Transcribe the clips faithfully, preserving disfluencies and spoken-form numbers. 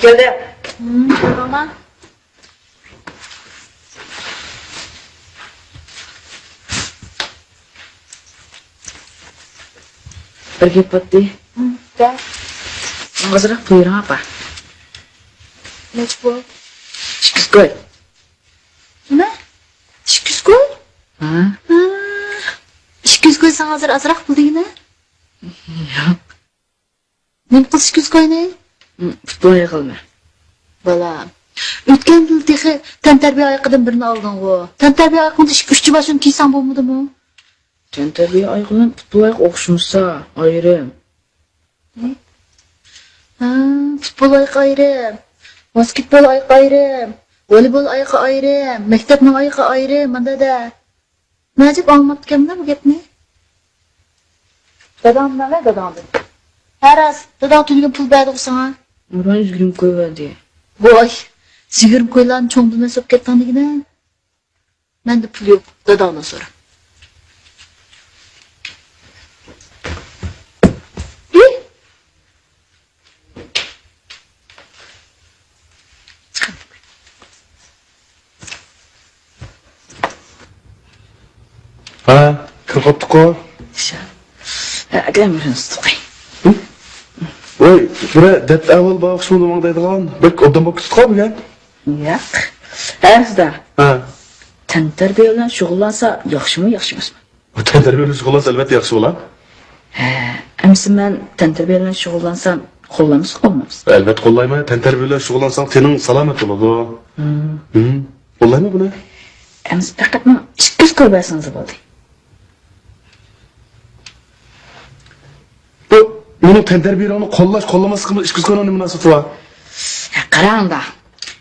كەلدى. ھىم، كەلدىڭما؟ بىر گەپ باتتى. ھىم، دە. ماڭا ئازراق پۇل بېرىڭ، ئاپا. نەچچە پۇل؟ ئىككى يۈز كوي. نېمە؟ ئىككى يۈز كوي؟ ھە. ھە. ئىككى يۈز كوي ساڭا ھازىر ئازراق پۇل دېگىنە؟ ياق. نېمە قىلىسىز ئىككى يۈز كوينى؟ ھىم، پۇتبول ئايىغى ئالىمەن. بالام، ئۆتكەن يىل تېخى تەنتەربىيە ئايىغىدىن بىرنى ئالدىڭغۇ. تەنتەربىيە ئايىغىڭدا ئىككى، ئۈچ بار شۇنى كىيسەڭ بولمىدىمۇ؟ تەنتەربىيە ئايىغى بىلەن پۇتبول ئايىغى ئوخشىمىسا، ئايرىم. ھە، پۇتبول ئايىغى ئايرىم، ۋاسكېتبول ئايىغى ئايرىم، ۋولىبول ئايىغى ئايرىم، مەكتەپنىڭ ئايىغى ئايرىم، مانداق دە. نەجىپ ئاڭلىماپتىكەنمىدە بۇ گەپنى؟ داداڭدىن ئاڭلا، داداڭدىن. ھە، راست، داداڭ تۈنۈگۈن پۇل بەردىغۇ ساڭا. ئۇران يىگىرمە كوي بەردى. ۋاي، يىگىرمە كويلارنى چوڭ بىلمەس بولۇپ كەتتىڭ دېگىنە. مەندە پۇل يوق، داداڭدىن سورا. ھە، كىرىپ قاپتۇققۇ. ھە، ئەكەم بىرنى تۇتۇپ قوي. ھە؟ ۋاي، بىرە دەرد ئەھۋال بار ئوخشىمىدى ماڭا دەيدىغان. بەك ئوبدان بولۇپ كېتىپتۇ بۈگۈن. ياق. ئەرزدار. ھە. تەنتەربىيە بىلەن شۇغۇللانسا ياخشىمۇ، ياخشى ئەمەسمۇ؟ تەنتەربىيە بىلەن شۇغۇللانسا ئەلۋەتتە ياخشى بولا. ھە، ئەمىسە مەن تەنتەربىيە بىلەن شۇغۇللانسام قوللايمىسىز، قوللىمامسىز؟ ئەلۋەتتە قوللايمەن. تەنتەربىيە بىلەن شۇغۇللانساڭ تېنىڭ سالامەت بولىدۇ. ھىم. ھىم. قوللايمەن بۇنى. ئەمىسە پەقەت ماڭا ئىككى يۈز كوي بەرسىڭىز بولدى. بۇ مېنىڭ تەنتەربىيەمنى قوللاش، قوللىماسلىقىمنىڭ ئىككى يۈز كوينىڭ نېمە مۇناسىۋىتى بار؟ ھە، قاراڭدا.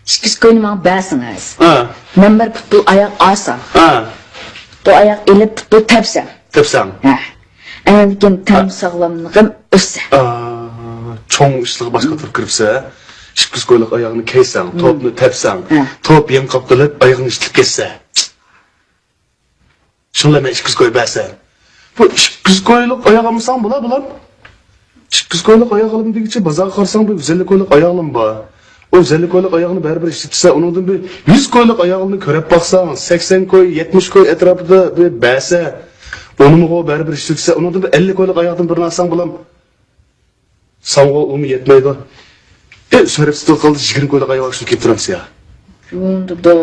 ئىككى يۈز كوينى ماڭا بەرسىڭىز. ھە. مەن بىر پۇتبول ئاياغ ئالسام. ھە. پۇتبول ئاياغ ئېلىپ پۇتبول تەپسەم. تەپسەڭ. ھە. ئاندىن كېيىن تەن ساغلاملىقىم ئۆسسە. ئا، چوڭ ئىشلارغا باش قاتۇرۇپ كىرىپسە. ئىككى يۈز كويلۇق ئاياغنى كىيسەڭ، توپنى تەپسەڭ، توپ يېڭىپ قاپتۇ دەپ ئايىغىڭ ئىشلىپ كەتسە. شۇڭلا مەن ئىككى يۈز كوي بەرسەم. بۇ ئىككى يۈز كويلۇق ئاياغ ئالمىساڭ بولا، بالام. ئىككى يۈز كويلۇق ئاياغ ئالىمەن دېگۈچە بازارغا قارىساڭ بۇ يۈز ئەللىك كويلۇق ئاياغلىرىمۇ بار. ئۇ يۈز ئەللىك كويلۇق ئاياغنى بەرىبىر ئىشلىتىسە، ئۇنىڭدىن بىر يۈز كويلۇق ئاياغنى كۆرۈپ باقساڭ، سەكسەن كوي، يەتمىش كوي ئەتراپىدا بىر بەرسە، ئۇنىمۇ بەرىبىر ئىشلىتىسە، ئۇنىڭدىن بىر ئەللىك كويلۇق ئاياغدىن بىرنى ئالساڭ، بالام. ساڭا ئۇمۇ يەتمەيدۇ. ئى، سۆرەپ سېتىۋاتقاندا يىگىرمە كويلۇق ئاياغ شۇ كېلىپ تۇرامسىز يا؟ كۆندىدۇ.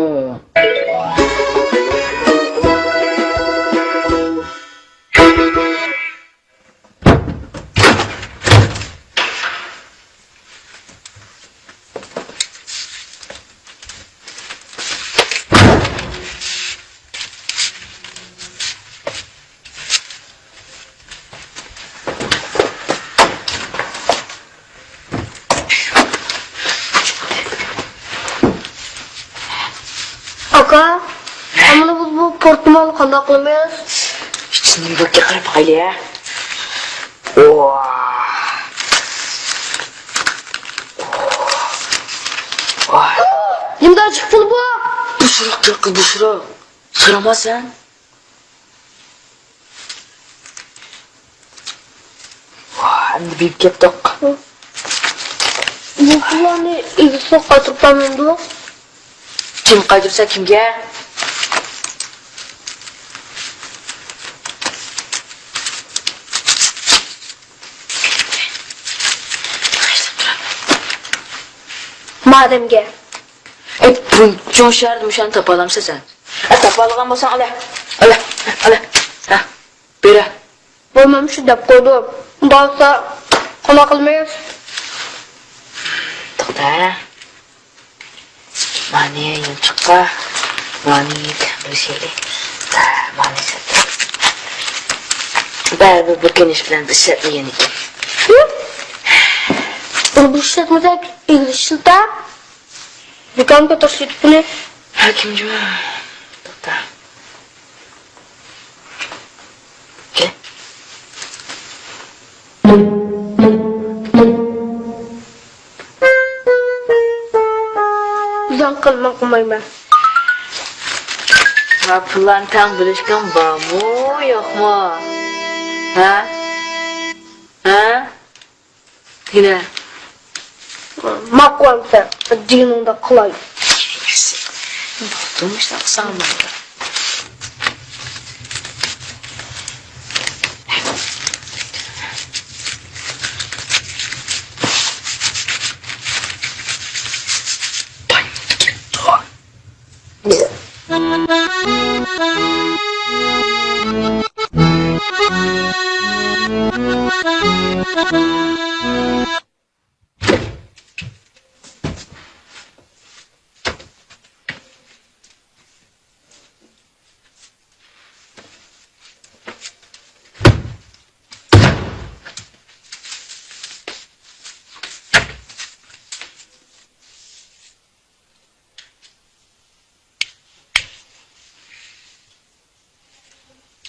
ئاكا، ئەمدى بۇ، بۇ پورتموننى قانداق قىلىمىز؟ ئىچىنى بىر قاراپ باقايلى، ھە؟ ۋاھ. ۋاھ. نېمىدەك جىق پۇل بۇ؟ بۇشراق، قىز، بۇشراق. سورىما سەن. ۋاھ، ئەمدى بېرىپ كەتتۇق. بۇ پۇللارنى ئىگىسىگە قايتۇرۇپ بەرمەمدۇ؟ كىم قايتۇرسا كىمگە؟ مادەمگە. ئەي، بۇ چوڭ شەھەردە مۇشۇنى تاپالامسەن سەن؟ ئە، تاپالىغان بولساڭ، ئالە، ئالە، ئالە. ھە، بېرە. بولمامشۇ دەپ قويدۇم. ئۇنداق بولسا، قانداق قىلىمىز؟ توختا. مانى يانچۇققا، مانى بىر شەيلى. ھە، مانى سەت. بەرىبىر بىر كېلىش بىلەن بىز ئىشلەتمىگەن ئىكەن. بىر ئىشلەتمىسەك، ئىگىلىك ئىشلىتە. دۇكانغا تاشلىدى پۇلى. ھاكىم جۇما. توختا. كەل. زاڭ قىلماڭ، قىلمايمەن. ۋە پۇللارنى تەڭ بۆلۈشكەن بارمۇ، يوقمۇ؟ ھە؟ ھە؟ دېگىنە. ماقۇل ئەمىسە، دېگىنىڭدەك قىلاي. تۇرمۇشتا قىلساڭ بولىدۇ.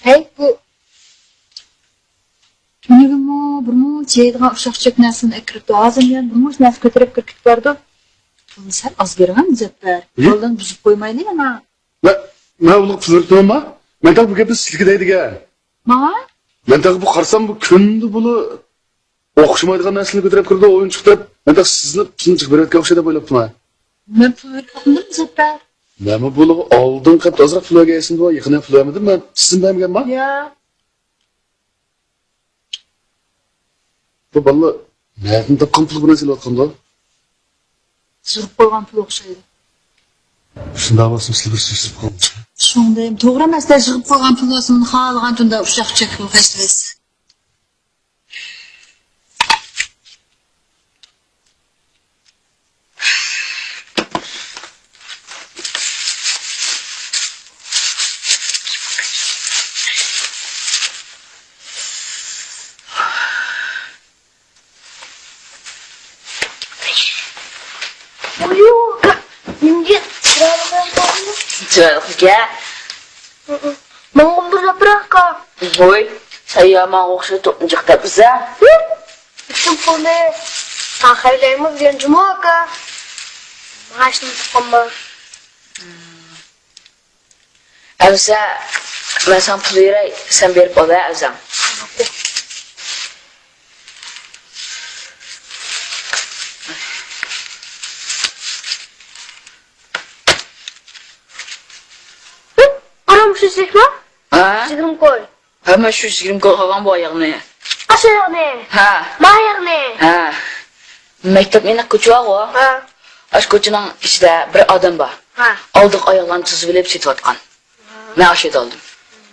ھەي، بۇ تۈنۈگۈنمۇ بىر مۇنچە يەيدىغان ئۇششاق-چۈششەك نەرسىنى ئەكىرىپتۇ. ھازىرمۇ يەنە بىر مۇنچە نەرسە كۆتۈرۈپ كىرىپ كېتىۋاتىدۇ. پۇلنى سەل ئاز بېرىڭە، مۇزەپپەر. ئىي؟ بالىلارنى بۇزۇپ قويمايلى يەنە. مەن، مەن ئۇنىڭغا پۇل بېرىپ تۇرمانما؟ مەن تېخى بۇ گەپنى سىزگە دەيدىغان. ماڭا؟ مەن تېخى بۇ قارىسام، بۇ كۈندە بۇلا ئوخشىمايدىغان نەرسىلەرنى كۆتۈرۈپ كىرىدۇ، ئويۇنچۇق دەپ. مەن تېخى سىزنى پۇلنى جىق بېرىۋەتكەن ئوخشايدۇ دەپ ئويلاپتىمەن. مەن پۇل بېرىپ باقمىدىم، مۇزەپپەر. مەنمۇ بۇلارغا ئالدىن قېتىپ ئازراق پۇل بەرگەن ئەسلىمدە، يېقىن پۇل بەرمىدىم مەن. سىزمۇ بەرمىگەنما؟ ياق. بۇ بالىلار نەدىن تاپقان پۇل بىلەن سېلىۋاتقاندۇ؟ يىغىپ قويغان پۇل ئوخشايدۇ. شۇنداق بولسىمۇ سىلەر بىر سۆزلىشىپ قالمىسا. شۇنداق توغرا ئەمەس-تە، يىغىپ قويغان پۇل بولسا مانا خالىغان كۈندە ئۇششاق-چۈششەك پۇل خەجلەيسىز. ئويۇ، نېمىگە چىرايلىق بولدى؟ چىرايلىق ئىكەن. ماڭا بىر زاپراق. ۋوي، سەن يا ماڭا ئوخشاش توپنى جىق دەپسەن. ئۈچۈن پۇلنى. ھا، خەيرلەيمىز دېگەن جۇمۇ ئاكا. مائاشنى تۇتقانما؟ ئەۋزە، مەن ساڭا پۇل بېرەي، سەن بېرىپ ئال ھە، ئەۋزەم. ئارام شۇ سېخما؟ ھە؟ يىگىرمە كوي. ھەممە شۇ يىگىرمە كوي قالغان بۇ ئاياغنى. ئاشۇ ئاياغنى؟ ھە. ما ئاياغنى؟ ھە. مەكتەپ يېنىق كوچا بارغۇ؟ ھە. ئاشۇ كوچىنىڭ ئىچىدە بىر ئادەم بار. ھە. ئالدىغا ئاياغلارنى تىزىۋېلىپ سېتىۋاتقان. ھە. مەن ئاشۇ يەردە ئالدىم.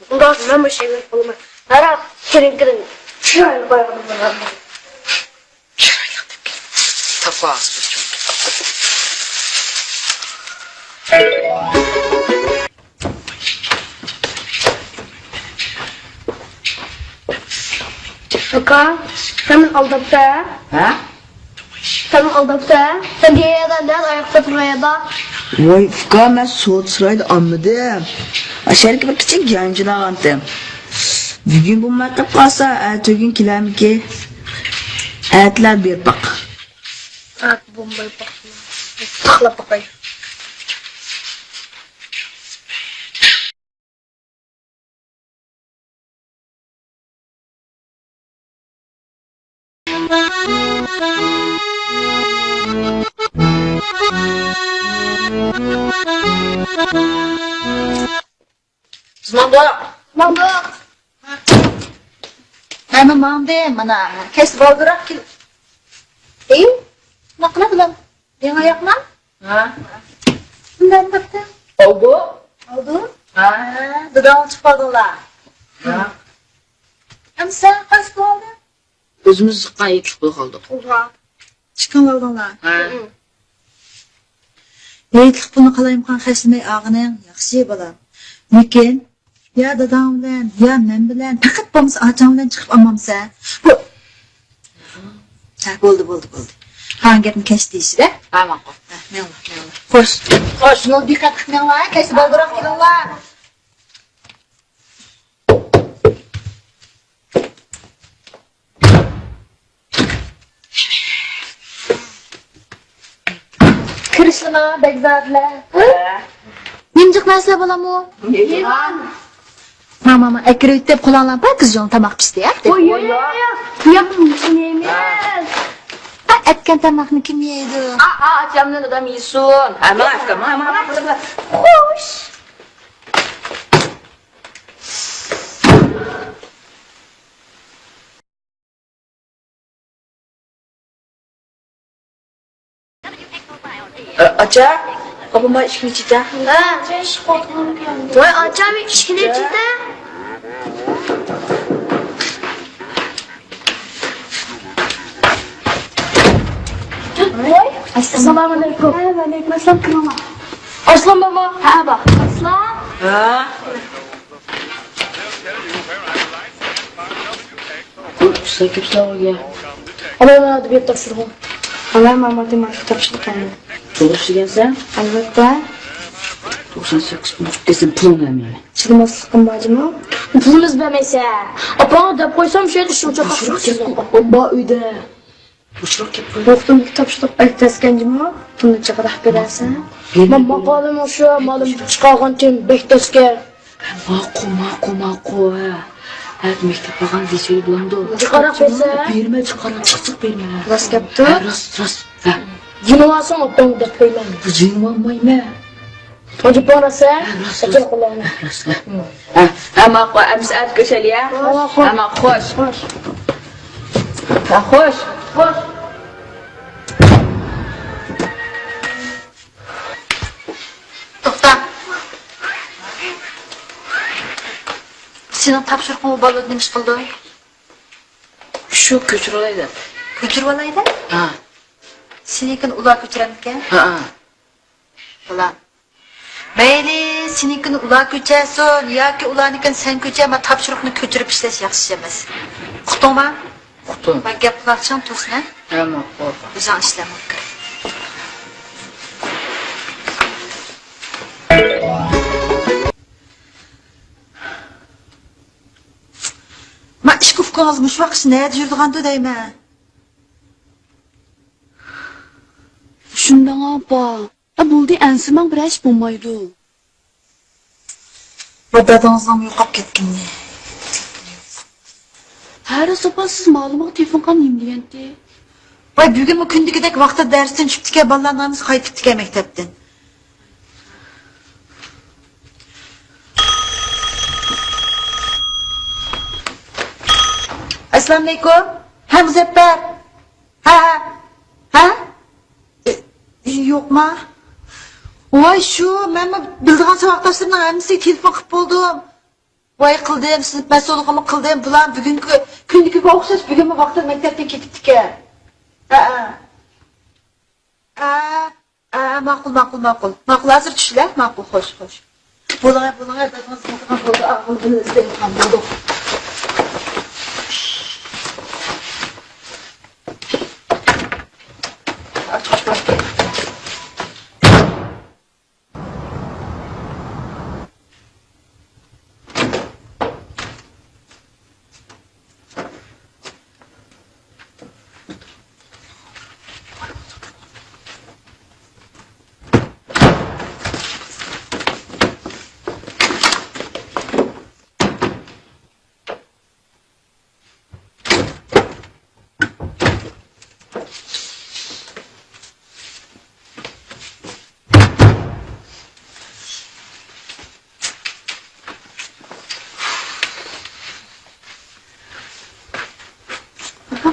ئۇنداق مەن بۇ شەيلەرنى قىلىمەن. ھەرە كېلىڭ، كېلىڭ. چىرايلىق ئاياغنى. چىرايلىق دەپ كېلىڭ. تاپقان. ئاكا، سەن مېنى ئالداپسەن. ھە؟ سەن مېنى ئالداپسەن. سەن دېگەن يەردە مەن ئاياقتا تۇرغان يەردە. ۋاي ئۇكا، مەن سودا سارايدا ئالمىدىم. ئاشۇ يەرگە بىر كىچىك جايىم جىناغانتىم. بۈگۈن بولماي قېلىپ قالسا، ئەتىگۈن كېلەرمىكى؟ ئەتىلەر بېرىپ باق. ئەتە بولماي باقسىلا. ساقلاپ باقاي. بىز ماڭدۇق. ماڭدۇق. مەنمۇ ماڭدىم، مانا، كەچتە بالدۇرراق كېل-، ئېي، ناقىلە بىلەن. يېڭى ئاياقما؟ ھە. شۇنداق تاپتىم. ئالدى؟ ئالدى. ھە، داداڭ چىقىپ قالدىڭلار. ھە. ئەمدى سەن قايسى قىلىۋالدىڭ؟ ئۆزىمىز چىققان ھېيتلىق پۇل قالدۇق. ئۇغا. چىقىپ ئالدىڭلار. ھە. ھېيتلىق پۇلنى قالايمىقان خەجلىمەي ئالغىنىڭ ياخشى، بالام. لېكىن يا داداڭ بىلەن، يا مەن بىلەن، پەقەت بولمىسا ئاچاڭ بىلەن چىقىپ ئالمامسەن؟ بۇ، ھە، بولدى، بولدى، بولدى. قالغان گەپنى كەچتە دېيىشىدە. ھە، ماقۇل. ھە، مېڭىڭلار، مېڭىڭلار. خوش. خوش، يول دىققەتلىك مېڭىڭلار، ھە، كەچتە بالدۇرراق كېلىڭلار. كىرىشلىما، بەگزادىلەر. ھە. نېمىجىق نەرسىلەر بولامۇ؟ يىلان. ماما، ماما، ئەكىرىۋېتىپ قولاڭلار پاكىز جۇڭ تاماق پىشتى، ھە؟ ۋوي، ياق، ياق، ياق. بۇ ياق، ياق، يېمەيمىز. ھە. ئەتكەن تاماقنى كىم يەيدۇ؟ ئا، ئا، ئاچامنى دادام يېسۇن. ھە، ماڭا، ماڭا، ماڭا، ماڭا. خوش. ئاچا، ئاپام ئىشىكنى ئېچىتە. ھە. ۋاي، ئاچام ئىشىكنى ئېچىتە. ۋاي، ئەسسالامۇ ئەلەيكۇم. ھە، ۋەئەلەيكۇم ئەسسالام، كىرىڭلار. ئارسلان بارمۇ؟ ھە، بار. ئارسلان. ھە. سەن كەپسەن ئۆيگە. ئانا، ئانا، ئەدەبىيات تاپشۇرۇقى. ئانا، ماما، ماتېماتىكا تاپشۇرۇقى. توغرا ئىشلىگەنسەن؟ ئەلۋەتتە. توقسان سەككىز پۇل چىقىپ كەتسەم، پۇلۇڭنى بەرمەيمەن. چىدىماسلىقىم بار جۇمۇ. پۇلىمىز بەرمەيسەن. ئاپاڭغا دەپ قويسام، شۇ يەردە شۇنچە تاپشۇرۇق سىزىڭ. ئاپام بار ئۆيدە. بوشراق كەپ قوي. ۋاقتىمدىكى تاپشۇرۇق بەك تەسكەن جۇمۇ. پۇلنى جىقراق بېرەرسەن. بېرىمەن. مەن ماقالىمۇ شۇ، مالىم چىقارغان تېما بەك تەسكەن. ماقۇل، ماقۇل، ماقۇل، ھە. ھە، مەكتەپ بارغان دېسەي بولامدۇ؟ جىقراق بەرسە؟ بېرىمەن، جىقراق، جىق، جىق بېرىمەن. راست گەپتۇ؟ ھە، راست، راست. ھە. يېنىۋالساڭ ئاپاڭغا دەپ قويىمەن. يېنىۋالمايمەن. ھوجا بارسا، ھە، راست، ئەكەل راست. قولۇڭنى. ھە، راست، ھە. ھە، ھە، ماقۇل، ئەمىسە ئەتە كۆرۈشەيلى، ھە؟ ھە، ماقۇل. ھە، ماقۇل، خوش. خوش. ھە، خوش. خوش. توختا. سېنىڭ تاپشۇرۇقۇڭ بالىدا نېمە ئىش قىلدى؟ شۇ كۆچۈرۈۋالاي دەپ. كۆچۈرۈۋالاي دەپ؟ ھە. سېنىڭكىنى ئۇلار كۆچۈرەمدىكەن؟ ھە، ھە. بالا. مەيلى، سېنىڭكىنى ئۇلار كۆچەرسۇن ياكى ئۇلارنىڭكىنى سەن كۆچەر، مانا تاپشۇرۇقنى كۆچۈرۈپ ئىشلەش ياخشى ئىش ئەمەس. ئۇقتۇڭما؟ ئۇقتۇم. مانا گەپ قىلىۋاتقان تۇرسۇن، ھە؟ ھە، ماقۇل. ئۆزۈڭ ئىشلە، ماقۇل. ما ئىككى ئۇكىڭىز مۇشۇ ۋاقىت نەدە يۈرىدىغاندۇ دەيمەن. شۇنداق ئاپا. ئە، بولدى، ئەنسىرىمەڭ، بىرەر ئىش بولمايدۇ. ۋە دادىڭىزنىڭ يوقاپ كەتكىنىنى. ھە، راست ئاپا، سىز مالىمغا تېلېفون قىلغان نېمە دېگەنتى؟ ۋاي، بۈگۈنمۇ كۈندىكىدەك ۋاقتىدا دەرستىن چۈشۈپتىكەن، بالىلارنىڭ ھەممىسى قايتىپتىكەن مەكتەپتىن. ئەسسالامۇئەلەيكۇم. ھە، مۇزەپپەر. ھە، ھە. ھە؟ ئى، يوقما؟ ۋاي شۇ، مەنمۇ بىلىدىغان ساۋاقداشلىرىمنىڭ ھەممىسىگە تېلېفون قىلىپ بولدۇم. ۋاي قىلدىم، سىنىپ مەسئۇلىغىمۇ قىلدىم. بۇلار بۈگۈنكى، كۈندىكىگە ئوخشاش بۈگۈنمۇ ۋاقتىدا مەكتەپتىن كېتىپتىكەن. ھە، ھە. ھە، ھە، ماقۇل، ماقۇل، ماقۇل. ماقۇل، ھازىر چۈشلە. ماقۇل، خوش، خوش. بولۇڭە، بولۇڭە، دادىڭىز بولىدىغان بولدى. ئاغىل بىلەن ئىزدەيدىغان بولدۇق. ئاچقۇچ بار.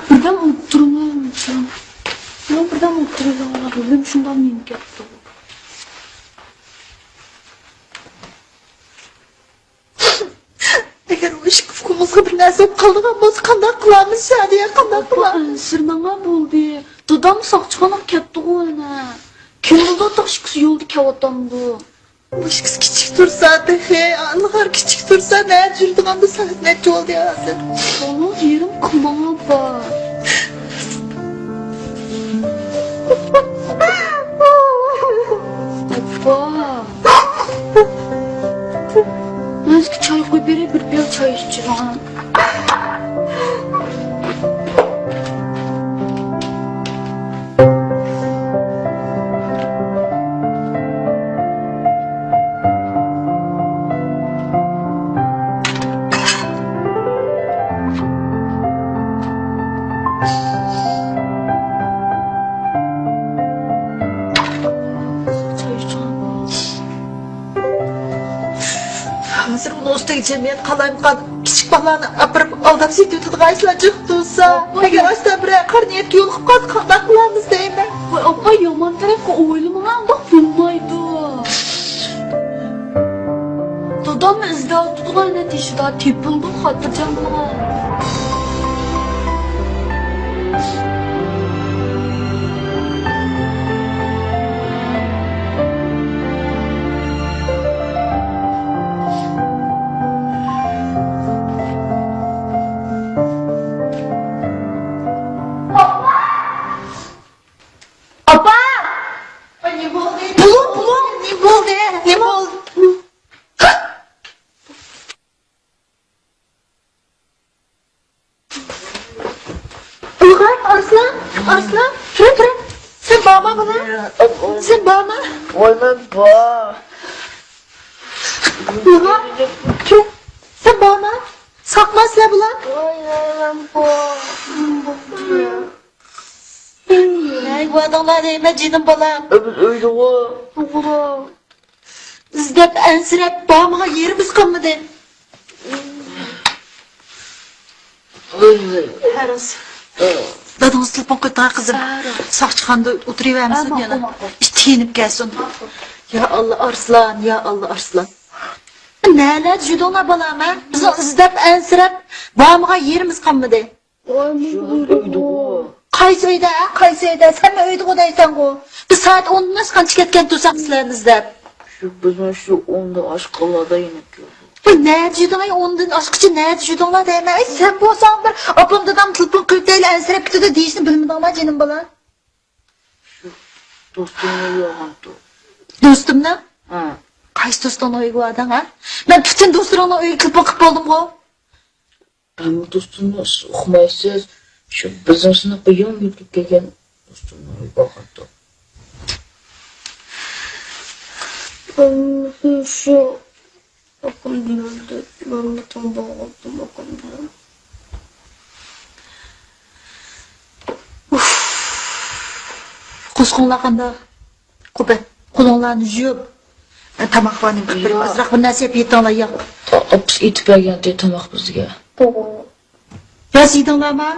بىردەم ئولتۇرۇڭ، ئولتۇرۇڭ. ياق، بىردەم ئولتۇرۇڭ. بۈگۈن شۇنداق نېمە كەپتۇ؟ ئەگەر ئۇ ئىككى ئۇكىمىزغا بىر نەرسە بولۇپ قالىدىغان بولسا، قانداق قىلارمىز، شادىيە، قانداق قىلارمىز؟ ئەنسىرىمەڭ، بولدى. دادام ساقچىخانىغا كەتتىغۇ ئەنە. كېيىن بولدى، تاق ئىككىسى يولدا كەۋاتامدۇ. بۇ ئىككىسى كىچىك تۇرسا تېخى، ئىلغار كىچىك تۇرسا، نەدە يۈرىدىغاندا سائەت نەچچە بولدى ھازىر؟ ئۇنىڭ يېرىم قىلماڭ ئاپا. ئاپا. ئۆزىگە چاي قۇيۇپ بېرەي، بىر پىيالە چاي ئىچىدىغان. جەمئىيەت قالايمىقان كىچىك بالىلارنى ئاپىرىپ ئالداپ سېتىۋېتىدىغان ئىشلار جىق تۇرسا، ئەگەر ئاشتا بىرەر قارا نىيەتكە يولۇقۇپ قالسا قانداق قىلارمىز دەيمەن. ۋاي ئاپا، يامان تەرەپكە ئويلىمىغان، ئۇنداق بولمايدۇ. داداممۇ ئىزدەۋاتىدىغان تېشىدا تېپىلىدۇ خاتىرجەم بولۇڭ. ئاپا! نېمە بولدى؟ بۇلۇڭ، بۇلۇڭ! نېمە بولدى؟ نېمە بولدى؟ ئىلغار، ئارسلان، ئارسلان، تۇرە، تۇرە. سەن بارما بۇلۇڭ؟ سەن بارما؟ ۋاي، مەن بار. ئىلغار، تۇرە. سەن بارما؟ ساقما سىلەر بۇلار. ۋاي، مەن بار. نەگە باردىڭلار دەيمەن، جېنىم بالام. بىز ئۆيدىغۇ. توغرا. ئىزدەپ ئەنسىرەپ بارمىغان يېرىمىز قالمىدى. ھەرىس. دادىڭىز تېلېفون قىلىپتۇ، قىزىم. ساقچىخانىدا ئولتۇرۇۋەرمىسۇن يەنە. تىيىنىپ كەلسۇن. يا ئاللا، ئارسلان، يا ئاللا، ئارسلان. نەلەردە يۈردۈڭلار بالام، ھە؟ بىزنىڭ ئىزدەپ ئەنسىرەپ بارمىغان يېرىمىز قالمىدى. قايسى ئۆيدە، ھە؟ قايسى ئۆيدە؟ سەنمۇ ئۆيدىغۇ دەيسەنغۇ. بىز سائەت ئوندىن ئاشقانچە كەتكەن تۇرساق سىلەرنى ئىزدەپ. شۇ، بىزمۇ شۇ ئوندىن ئاشقانلاردا يېنىپ كەلدۇق. بۇ نەدە يۈردۈڭ ئاي، ئوندىن ئاشقىچە نەدە يۈردۈڭلار دەيمەن. ئەي، سەن بولساڭ بىر ئاپام دادام تېلېفون قىلىۋېتەيلى، ئەنسىرەپ كېتىدۇ دېيىشنى بىلمىدىڭما جېنىم بالا؟ شۇ دوستۇمنىڭ ئۆيىگە بارغانتۇق. دوستۇمنىڭ؟ ھە. قايسى دوستۇڭنىڭ ئۆيىگە باردىڭ، ھە؟ مەن پۈتۈن دوستلىرىڭنىڭ ئۆيىگە تېلېفون قىلىپ بولدۇمغۇ. ئەمما دوستۇمنى سىز ئۇقمايسىز. شۇ بىزنىڭ سىنىپقا يېڭى يېتىپ كەلگەن دوستۇمنىڭ ئۆيىگە بارغانتۇق. شۇ ئاكام بىلەن مەملىكىڭ بولغانتىم ئاكام بىلەن. قورسىقىڭلار قانداق؟ قوپە، قولۇڭلارنى يۇيۇپ، تاماقلارنى قىلىپ بېرىپ، ئازراق بىر نەرسە يەپ يېتىڭلار، ياق. ئاپىسى ئېتىپ بەرگەنتى تاماق بىزگە. توغرا. ياز يېدىڭلارمۇ؟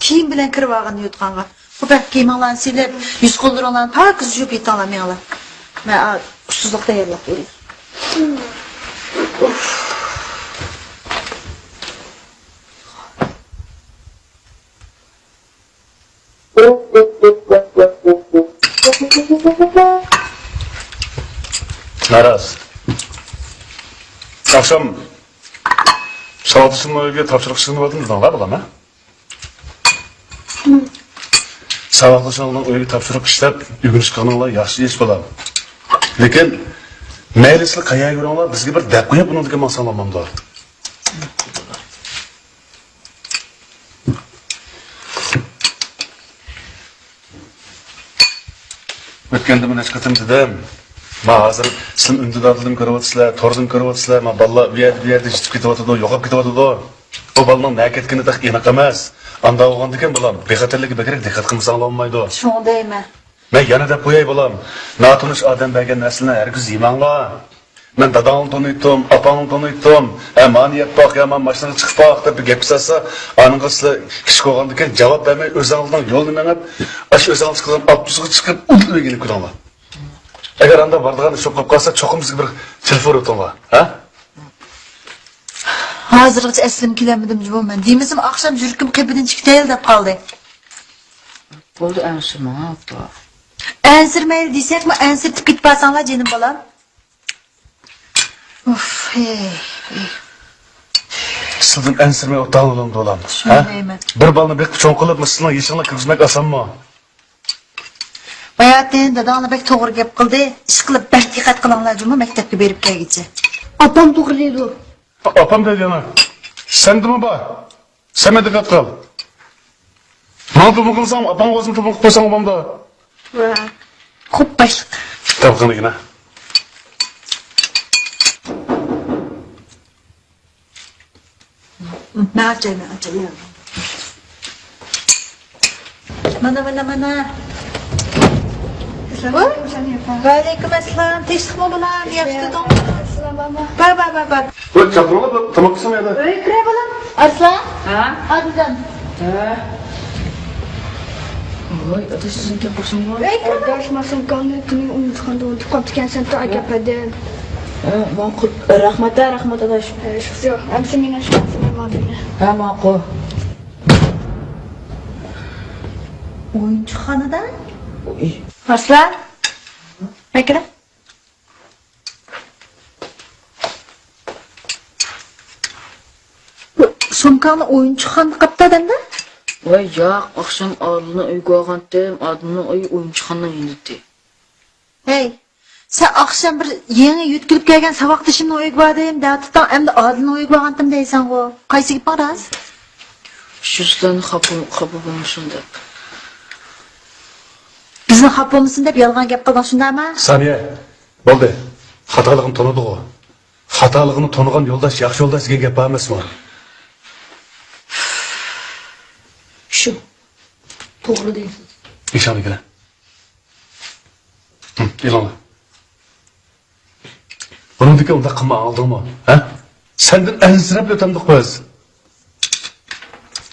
كىيىم بىلەن كىرىۋالغىن يوتقانغا. قوپە، كىيىمىڭلارنى سېلىپ، يۈز قوللىرىڭلارنى پاكىز يۇيۇپ يېتىڭلار مېڭىڭلار. مەن ئا، ئۇسسۇزلۇق تەييارلاپ بېرەي. ناراز. ئاخشام ساۋاقدىشىمنىڭ ئۆيىگە تاپشۇرۇق ئىشلىنىۋاتىدۇ دېدىڭلار بالام، ھە؟ ساۋاقدىشىڭنىڭ ئۆيىگە تاپشۇرۇق ئىشلەپ ئۆگىنىش قىلغىنىڭلار ياخشى ئىش بالام. لېكىن مەيلى سىلەر قەيەرگە يۈرۈڭلار، بىزگە بىر دەپ قويۇپ ئۇنىڭدىن كېيىن ماڭساڭلار بولامدۇ؟ ئۆتكەندىمۇ نەچچە قېتىم دېدىم. ما ھازىر سىلەر ئۈندىداردىن كۆرۈۋاتىسىلەر، توردىن كۆرۈۋاتىسىلەر، ما بالىلار ئۇ يەردە، بۇ يەردە يىتىپ كېتىۋاتىدۇ، يوقاپ كېتىۋاتىدۇ. بۇ بالىنىڭ نەگە كەتكىنى تېخى ئېنىق ئەمەس. ئانداق بولغاندىكىن بالام، بىخەتەرلىككە بەكرەك دىققەت قىلمىساڭلار بولمايدۇ. شۇڭا دەيمەن. مەن يەنە دەپ قوياي بالام، ناتونۇش ئادەم بەرگەن نەرسىلەرنى ھەرگىز يېمەڭلار. مەن داداڭنى تونۇيتتۇم، ئاپاڭنى تونۇيتتۇم. ھە، مانى يەپ باق يا مانا ماشىنىغا چىقىپ باق دەپ بىر گەپكە سالسا، ئانىڭغا سىلەر كىچىك بولغاندىكىن جاۋاب بەرمەي ئۆزىڭىزنىڭ يولىنى مېڭىپ، ئاشۇ ئۆزىڭىز چىقىدىغان ئاپتوبۇسقا چىقىپ ئۇدۇل ئۆيگە يېنىپ كىرىڭلار. ئەگەر ئاندا بارىدىغان ئىش بولۇپ قالسا چوقۇم بىزگە بىر تېلېفون ئېتىڭلار، ھە؟ ھازىرغىچە ئەسلىمگە كېلەلمىدىم جۇمۇ مەن. دېمىسىم ئاخشام يۈرىكىم قېپىدىن چىقىپ كېتەيلى دەپ قالدى. بولدى ئەنسىرىمەڭ ئاپا. ئەنسىرىمەيلى دېسەكمۇ ئەنسىرىتىپ كېتىپ بارساڭلار جېنىم بالام. ئۇف، ھەي، ھەي. سىلدىن ئەنسىرىمەي ئولتۇرغىلى بولامدۇ بالام؟ شۇنداق دەيمەن. بىر بالىنى بېقىپ چوڭ قىلىپ سىزنىڭ يېشىڭلار كىرگۈزمەك ئاسانمۇ؟ باياتىن داداڭلار بەك توغرا گەپ قىلدى. ئىشقىلىپ بەك دىققەت قىلىڭلار جۇمۇ مەكتەپكە بېرىپ كەلگىچە. ئاپام توغرا دەيدۇ. ئاپام دەيدۇ يەنە. سەندىمۇ بار. سەن مەن دىققەت قىل. ماڭا تېلېفون قىلساڭ، ئاپاڭغا ئۆزۈڭ تېلېفون قىلىپ قويساڭ بولامدۇ؟ ۋە. خوپ، باشلىق. تېلېفون قىلغىنا. مەن ئاچاي، مەن ئاچاي. مانا، مانا، مانا. ۋەئەلەيكۇم ئەسسالام. تىنچلىقمۇ بالام؟ ياخشى تۇردۇڭ؟ بار، بار، بار، بار. ۋاي، چاقىرىڭلار، تاماق قىلسام يەردە. ئۆيگە كىرە بالام. ئارسلان. ھە؟ ئادىلجان. ھە. ۋاي، ئاداش، سىزنىڭ گەپ قىلسام بار. ئۆيگە كىرە. ئاداش، ما سومكامنى تۈنۈگۈن ئۇنتۇپ قالدىم، ئۇنتۇپ قاپتىكەنسەن، ئەكەپ بەردىم. ھە، ماقۇل. رەھمەت، ھە، رەھمەت، ئاداش. ھە، شۇ، شۇ. ئەمسە مېنىڭ شۇ ماڭدىمە. ھە، ماقۇل. ئويۇنچۇخانىدا؟ ئارسلان. مەكىلە. سومكاڭنى ئويۇنچۇخانىدا قاپتۇ دەمدە؟ ۋاي ياق، ئاخشام ئادىلنىڭ ئۆيىگە بارغانتىم، ئادىلنىڭ ئۆيى ئويۇنچۇخانىنىڭ يېنىدا. ھەي، سەن ئاخشام بىر يېڭى يۆتكىلىپ كەلگەن ساۋاقدىشىمنىڭ ئۆيىگە باردىم دەۋاتاتتىڭ، ئەمدى ئادىلنىڭ ئۆيىگە بارغانتىم دەيسەنغۇ. قايسى گېپىڭ راست؟ شۇ سىلەرنى خاپا، خاپا بولمىسۇن دەپ. بىزنى خاپا بولمىسۇن دەپ يالغان گەپ قىلدىڭ، شۇنداقمۇ؟ سانىيە، بولدى. خاتالىقىنى تونۇدىغۇ. خاتالىقىنى تونۇغان يولداش ياخشى يولداش دېگەن گەپ بار ئەمەسمۇ؟ شۇ. توغرا دەيسىز. ئىشاندىكىنە. ھە، ئېلىڭلار. بۇنىڭدىكى ئۇنداق قىلما، ئاڭلىدىڭمۇ؟ ھە؟ سەندىن ئەنسىرەپ ئۆتەمدۇق بىز.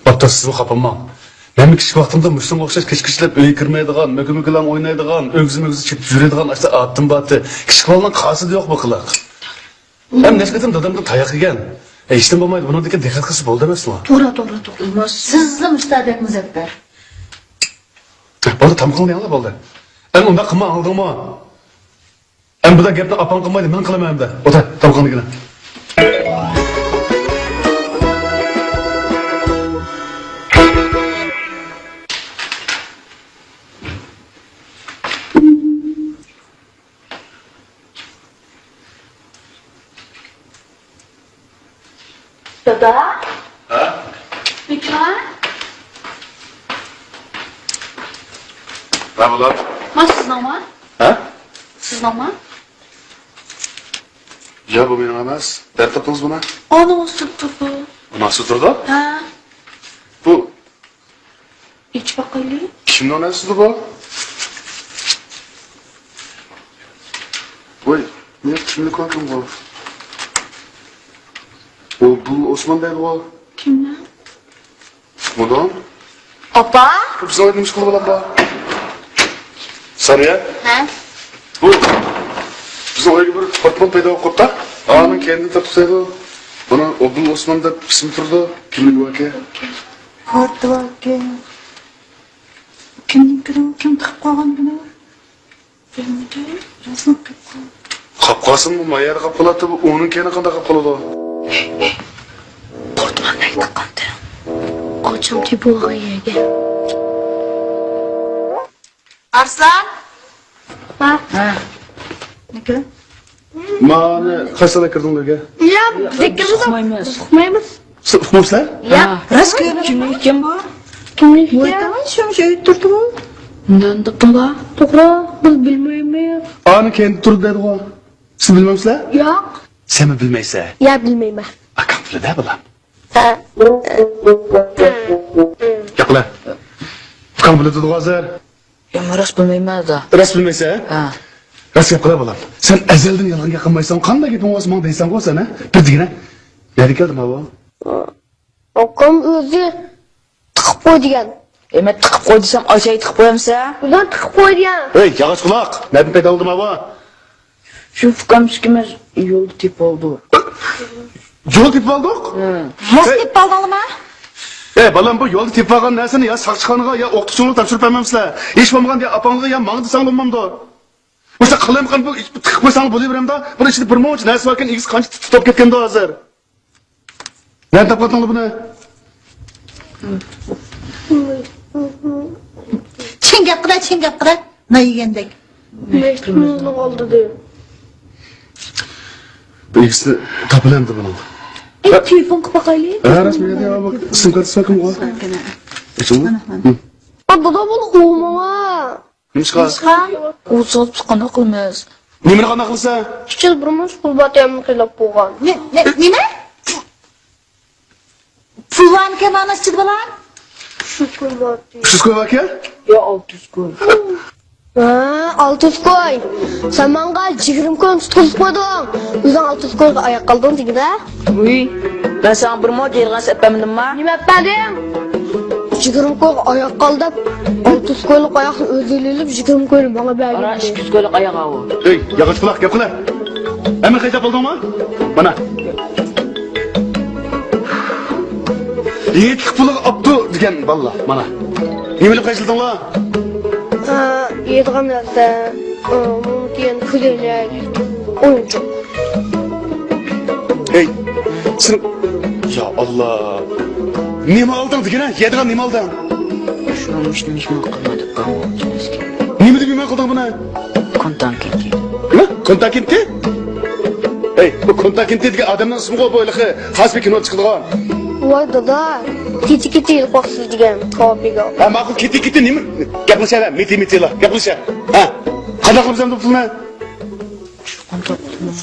ئاپتاش، سىزمۇ خاپىلىماڭ. مەنمۇ كىچىك ۋاقتىمدا مۇشۇنىڭغا ئوخشاش كەچكە ئىشلەپ ئۆيگە كىرمەيدىغان، مۆكە-مۆكىلەڭ ئوينايدىغان، ئۆگزە-مۆگزە چېپىپ يۈرىدىغان ئاشۇنداق ئادىتىم بارتى. كىچىك بالىنىڭ قاسىدا يوق بۇ قىلىق. ھەم نەچچە قېتىم دادامدىن تاياق يېگەن. ھېچنېمە بولمايدۇ، بۇنىڭدىكى دىققەت قىلسا بولدى ئەمەسمۇ؟ توغرا، توغرا، توغرا. سىزلا مۇشۇنداق دەپ مۇزەپپەر. بولدى، تامىقىڭلار يەڭلار، بولدى. ئەمدى ئۇنداق قىلما، ئاڭلىدىڭمۇ؟ ئەمدى بۇنداق گەپنى ئاپاڭ قىلمايدۇ، مەن قىلىمەن ئەمدى. ئولتۇر، تامىقىڭنى يېگىن. دادا؟ ھە؟ مېكىنا؟ نېمە بولدى؟ ما سىزنىڭمۇ؟ ھە؟ سىزنىڭمۇ؟ ياق، بۇ مېنىڭ ئەمەس. نەدە تاپتىڭىز بۇنى؟ ئانىڭ ئۈستىدە تۇرىدۇ. ئانىڭ ئۈستىدە تۇرىدۇ؟ ھە. بۇ ئېچىپ باقايلى. كىمنىڭ نەرسىدۇ بۇ؟ ۋاي، مېنىڭ كىملىك ئاكام بۇ. ئوبدۇللا ئوسمان دەيدىغۇ. كىمنىڭ؟ مۇدام. ئاپا. بىزنىڭ ئۆيدە نېمە ئىش قىلىپ بولامدۇ؟ سانىيە. ھە؟ بۇ بىزنىڭ ئۆيگە بىر پورتمون پەيدا بولۇپ قاپتۇ. ئانىڭ كەينىدىن تارتىپ تۇرىدۇ. بۇنىڭ ئوبدۇللا ئوسمان دەپ ئىسمى تۇرىدۇ. كىملىك ئاكا؟ پورتمون ئاكا. كىمنىڭكىدۇ؟ كىم تىقىپ قويغان بۇنى؟ بىلمىدىم. رەسىم قىلىپ قويغان. قاپ قالسىمۇ، ما يەردە قاپ قالاتتى، بۇ ئۇنىڭ كەينى قانداق قاپ قالىدۇ؟ پورتمون نەگە تىققانتى؟ ئاچام تېپىۋالغان يەرگە. ئارسلان! ھە. ھە. نېمە؟ مانى قايسىلار كىردىڭلارگە؟ يا، بىز كىرمىدۇق. ئۇقمايمىز. ئۇقمايمىز. سىز ئۇقمايسىلەر؟ يا. راست كۆرۈپ. كىمنىڭكەن بۇ؟ كىمنىڭكەن؟ ۋاي، تاڭ، شۇ، شۇ ئۆيدە تۇرىدۇ بۇ. نەدە تاپتىڭلار؟ توغرا، بىز بىلمەيمىز. ئانىڭ كەينىدە تۇرىدۇ دەيدىغۇ. سىز بىلمەمسىلەر؟ ياق. سەنمۇ بىلمەيسەن؟ يا، بىلمەيمەن. ئاكاڭ بىلىدۇ بالام. ھە. گەپ قىلە. ئۇكاڭ بىلىدۇ ھازىر. يا، مەن راست بىلمەيمەن، دادا. راست بىلمەيسەن؟ ھە. راست گەپ قىلە، بالام. سەن ئەزەلدىن يالغان گەپ قىلمايسەن. قانداق گېپىڭ بولسا ماڭا دەيسەنغۇ سەن، ھە؟ بىر دېگىنە. نەدىن كەلدى ماۋۇ؟ ئاكام ئۆزى تىقىپ قوي دېگەن. ئەي، مەن تىقىپ قوي دېسەم، ئاچاي تىقىپ قويامسەن؟ ئۇلار تىقىپ قوي دېگەن. ھەي، ياغاچ قۇلاق. نەدىن پەيدا بولدى ماۋۇ؟ شۇ ئۇكام ئىككىمىز يولدا تېپىپ ئالدۇق. يولدا تېپىپ ئالدۇق؟ ھە. راست تېپىپ ئالدىڭلارمۇ؟ ئەي، بالام، بۇ يولدا تېپىپ ئالغان نەرسىنى يا ساقچىخانىغا، يا ئوقۇتقۇچىڭىزغا تاپشۇرۇپ بەرمەمسىلەر؟ ھېچ بولمىغاندا يا ئاپاڭىزغا، يا ماڭا دېسەڭلار بولمامدۇ؟ بۇ قالايمىقان بۇ تىقىپ قويساڭلار بولۇۋېرەمدۇ. بۇنىڭ ئىچىدە بىر مۇنچە نەرسە باركەن، ئىگىسى قانچە تۇتۇپ كەتكەندۇ ھازىر؟ نەدىن تاپقانتىڭلار بۇنى؟ چىڭ گەپ قىلە، چىڭ گەپ قىلە. نان يېگەندەك. مەكتۇبنىڭ ئالدىدا. بۇ ئىگىسىنى تاپىلى ئەمدى بۇنىڭ. ئەي، تېلېفون قىلىپ باقايلى. ھە، رەسمىي يا، بۇ سىم كارتىسى باركەن بۇ. سىم كارتىنى. ئېچىڭ. مانا، مانا. بۇ، بۇ ئوماڭا. نېمىشقا؟ نېمىشقا؟ ئۇ سوتۇپ قانداق قىلىمىز؟ نېمىنى قانداق قىلىسەن؟ ئىچىدە بىر مۇنچە پۇل بار، تېمىنى خىلاپ بولغان. نېمە؟ پۇل بارمىكەن مانا ئىچىدە، بالام؟ ئۈچ يۈز كوي بار. ئۈچ يۈز كوي باركەن؟ يا، ئالتە يۈز كوي. ھە، ئالتە يۈز كوي. سەن ماڭا يىگىرمە كوينى تۇتقۇزۇپ قويدۇڭ. ئۆزۈڭ ئالتە يۈز كويغا ئاياق قالدىڭ دېگىنە. ۋۇي، مەن ساڭا بىر مو يېرىغان ئەپ بەرمىدىمما؟ نېمە ئەپ بەردىڭ؟ يىگىرمە كويغا ئاياق قال دەپ، ئالتە يۈز كويلۇق ئاياقنى ئۆزى ئېلىپ، يىگىرمە كوينى ماڭا بەرگەن. ئارا ئىككى يۈز كويلۇق ئاياق ئاۋۇ. ئەي، ياغاچ قۇلاق، گەپ قىلە. ھەممە خەجلەپ بولدۇڭمۇ؟ مانا. يېتىلىق پۇلىغا ئاپتۇ دېگەن بالىلار، مانا. نېمىلەر خەجلىدىڭلار؟ ئا، يەيدىغان نەرسە، ئا، مۇمكىن، كۈلەيلىك، ئويۇنچۇق. ھەي، سېنىڭ، يا ئاللا. نېمە ئالدىڭ دېگىنە؟ يەيدىغان نېمە ئالدىڭ؟ شۇ مۇشتنى مېھمان قىلما دەپ قالغان. نېمە دەپ مېھمان قىلدىڭ بۇنى؟ كونتاكىنتى. نېمە؟ كونتاكىنتى؟ ھەي، بۇ كونتاكىنتى دېگەن ئادەمنىڭ ئىسمىغۇ، بۇ ھېلىقى خاسپى كىنو چىقىدىغان. ۋاي دادا، كېتى كېتى ھېلىقى ۋاقىتسىز دېگەن قاپىگا. ھە، ماقۇل، كېتى كېتى نېمە؟ گەپلىشە، مىتى مىتىلا، گەپلىشە. ھە؟ قانداق قىلىمىز ئەمدى بۇ پۇلنى؟ قانداق قىلىمىز؟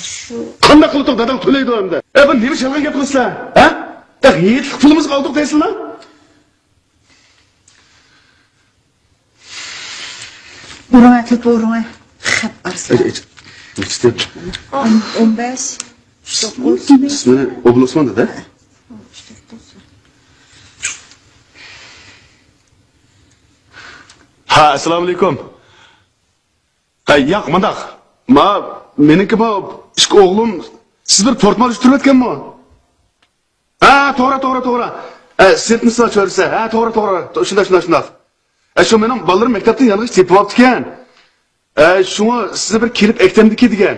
قانداق قىلدۇق، داداڭ تۆلەيدۇ ئەمدى. ئە، بۇ نېمە يالغان گەپ قىلىسىلەر؟ ھە؟ دەق يېتىلىق پۇلىمىزغا ئالدۇق دەيسىلەر؟ ئۇرۇڭ، ئەتلىپ ئۇرۇڭ. خەپ ئارىسىدا. ئون بەش، ئىسمى ئوبلوسمان دېدى. ھە، ئەسسالامۇئەلەيكۇم. ھە، ياق، مۇنداق. ما، مېنىڭكى ما، ئىككى ئوغلۇم، سىز بىر پورتمال ئۈستۈرۈۋەتكەنمۇ؟ ھە، توغرا، توغرا، توغرا. ھە، سىرتنىسا چۆرىسە. ھە، توغرا، توغرا. شۇنداق، شۇنداق، شۇنداق. ھە، شۇ مېنىڭ بالىلىرىم مەكتەپتىن يانغىچ تېپىۋاپتىكەن. ھە، شۇڭا سىزنى بىر كېلىپ ئەكتەمدىكى دېگەن.